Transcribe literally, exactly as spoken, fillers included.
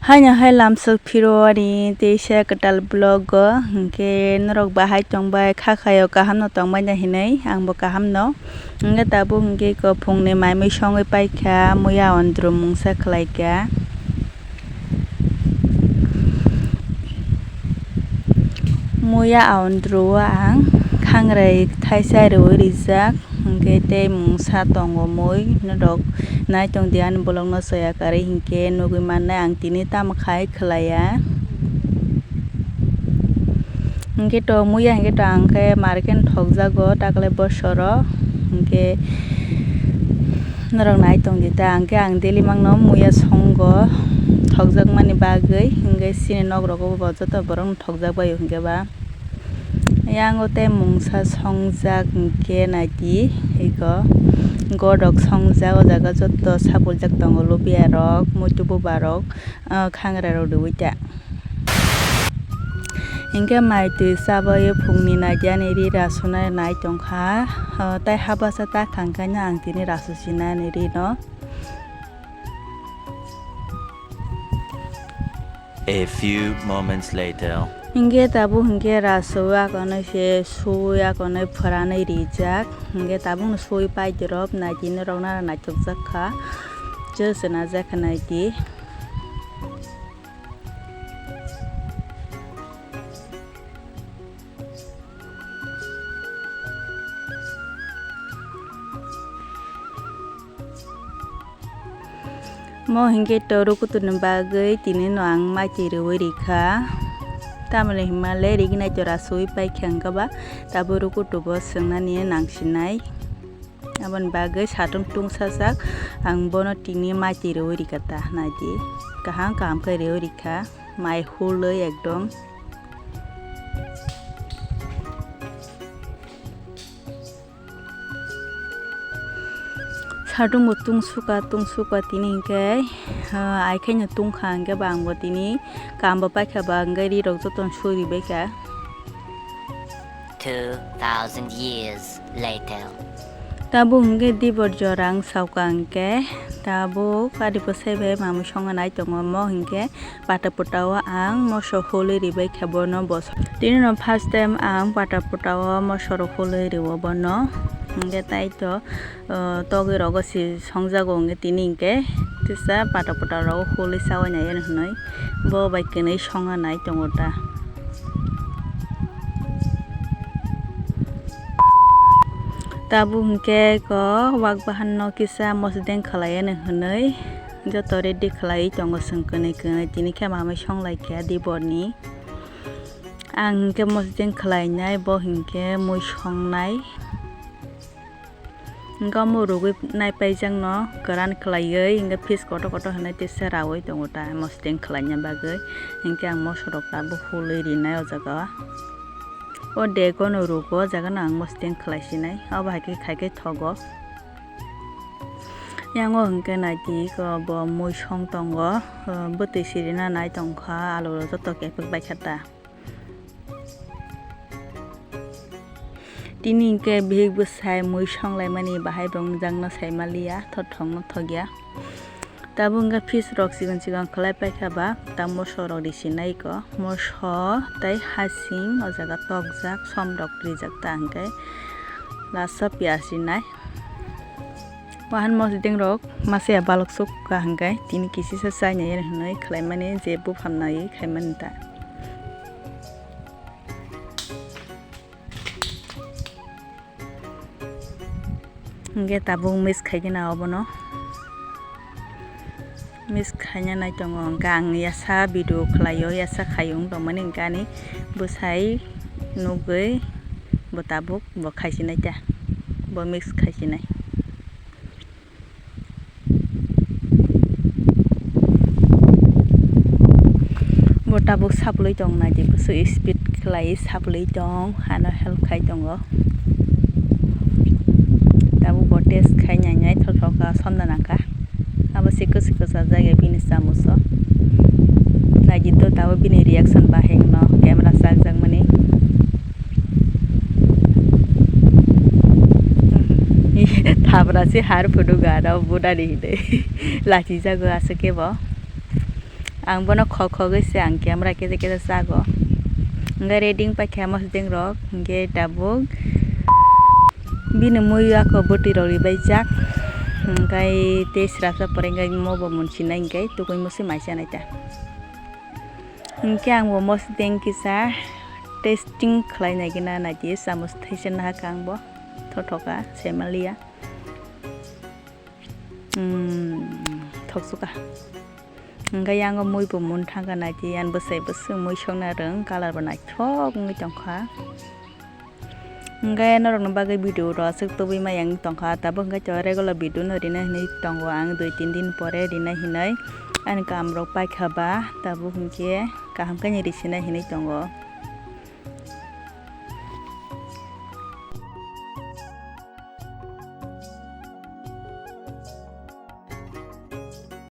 Haino hai lamsok phiro ani teisa kwtal vlog o, hinkhe norok bahai tongbai, kha khaio, kaham no tongbai na hinwi, ang bo kaham no. Hinkhe tabuk hinkhe eko phungni mai mui songwi paikha, muya ondro mungsa khlaikha. Muya aondro o ang khangrai thaisa rwi rijak, hinkhe tei mungsa tongo mui, norok naitong di ani vlog no soya karwi hinkhe nugwi mannai ang tini tamo khai khlaiya. Hinkhe to muya hinkhe to ang khe market thokjago taklai bosoro, hinkhe norok naitong di ta, ang khe ang daily mangno muya songo thokjakmani bagwi, hinkhe chini nok rogo bo joto borok no thokjak bai o hinkhe ba. Yang o tei mungsa songjak hinkhe naidi eko godok songjak, o jaga joto sabuljak tongo, lubia rok, muitu buba rok, ah, khangra rok riwi ta. Hinkhe mai twi chabai phungni naidi ani ri rasunai nai tongkha, ah, tei habasa ta khangkhaino ang tini rasu sinani rino. A few moments later. Hinkhe tabuk hinkhe rasu akonoi se sui akonoi phwranwi rijak. Hinkhe tabukno sui paidorop naidi norok nana naithokjak kha. Je swnajak kha naidi. Mo hinkhe to rukutu ni bagwi tini no ang mai twi rwi rikha. Tamoni hinmale rigi nai to rasu wi paikha hinkhe ba tabuk rukutu bo swngnani nangsinai. Aboni bagwi satung tungsajak ang bono tini mai twi rwi rikha ta naidi. Kaham kaham khe rwi rikha mai hulwi ekdom. Satung bo tungsuka tungsuka tini hinkhe, ah, ai khaino tungkha hinkhe ba ang bo tini kam bo paikha ba hinkhe ri rok jotono suri baikha. Two thousand years later. Tabuk hinkhe dibor jora wng sauka hinkhe tabuk ari bwsai bai mamui songo nai tongo mo hinkhe. Pata putao ang moso hulwi ribai khe bono boso. Tini no first time ang pata putao moso rok hulwi riwo bono. Hinkhe tai to, uh, togwi rogo si songjago hinkhe tini hinkhe kisa pata puta rogo hulwi chaui nai hinwi bo bai kwnwi songna nai tongo ta. Tabuk hinkhe ko wak bahan no kisa mosdeng khlai hinwi. Joto ready khlaiwi tongo chwng kwnwi kwnwi, tini khe mamui songlaikha diborni. Ang hinkhe mosdeng khlainai, bo hinkhe mui songnai. Hinkhe omo rwgwi naipaijakno kwran khlaiwi hinkhe piece kotor kotor hinwi tei seraui tongo ta mosdeng khlaina bagwi. Hinkhe ang mosorok tabuk hulwi rinai o jaga o. O degono rwgo, o jagano ang mosdeng khlaisinai, obo hai khe khai khe thogo. Yango hinkhe naidi ko bo mui song tongo, bwtwi sirina nai tongkha, alu rok joto kepek baikha ta. Tini hinkhe bihik bwsai mui songlaimani bahai bo wngjakno saimaliya, thothokno thokya. Tabuk hinkhe piece rok chikon chikon khlai paikha ba, ta moso rok risinai ko, moso tei hasing o jaga tokjak, som rok rijak ta hinkhe last o piyaj rinai. Wahan mosdeng rok masa ya balok suk ka hingkai tini kisisa chai nai hinwi khlai mani je buphang nai khai mani ta. Hingke tabuk mix khai gana obono. Mix khaina nai tongo hingke ang yasa video khlai o, yasa khai wng tong mani hingke ani bwsai nugui bo tabuk bo khai sinai ta, bo mix khai sinai. Bo tabuk saplui tong nai di, bwswk speed khlai saplui tong, ano help khai tongo. Tabuk bo test khai nai nai thothoka somda nangkha. Abo se kwchwk kwchajak ya bini chamuso. Naidi to tabuk bini reaction bahai no camera chakjak mani. Thabra se har phunuk gana budani hinwi lachijago aswk kebo. Ang bono khok khogwi se ang camera kesa kesa chago. Hwnkhe ready wng paikha mosodeng rok, hwnkhe tabuk bini mui ako bwtwi rok ribaijak. Hwnkhe tei srapsa pore hwnkhe mobo munsinai hwnkhe tugui musi mai chanai ta. Hwnkhe ang bo mosodeng kisa tasting khlai nai gina naidi, chamus thaisa nahakha ang bo, thothoka, saimanliya. Umm, thoksuka. Hwnkhe yango mui bo mun thangkha naidi, yan bwsai bwswk mui sokna rwng, colour bo naithok wngwi tongkha. Hwnkhe norokni bagwi video rw aswk tubui maya wng tongkha, tabuk hwnkhe to regular video no rina hinwi tongo ang, dui tin din pore rina hinwi ani kam rok paikha ba, tabuk hwnkhe kaham khe ni risinai hinwi tongo.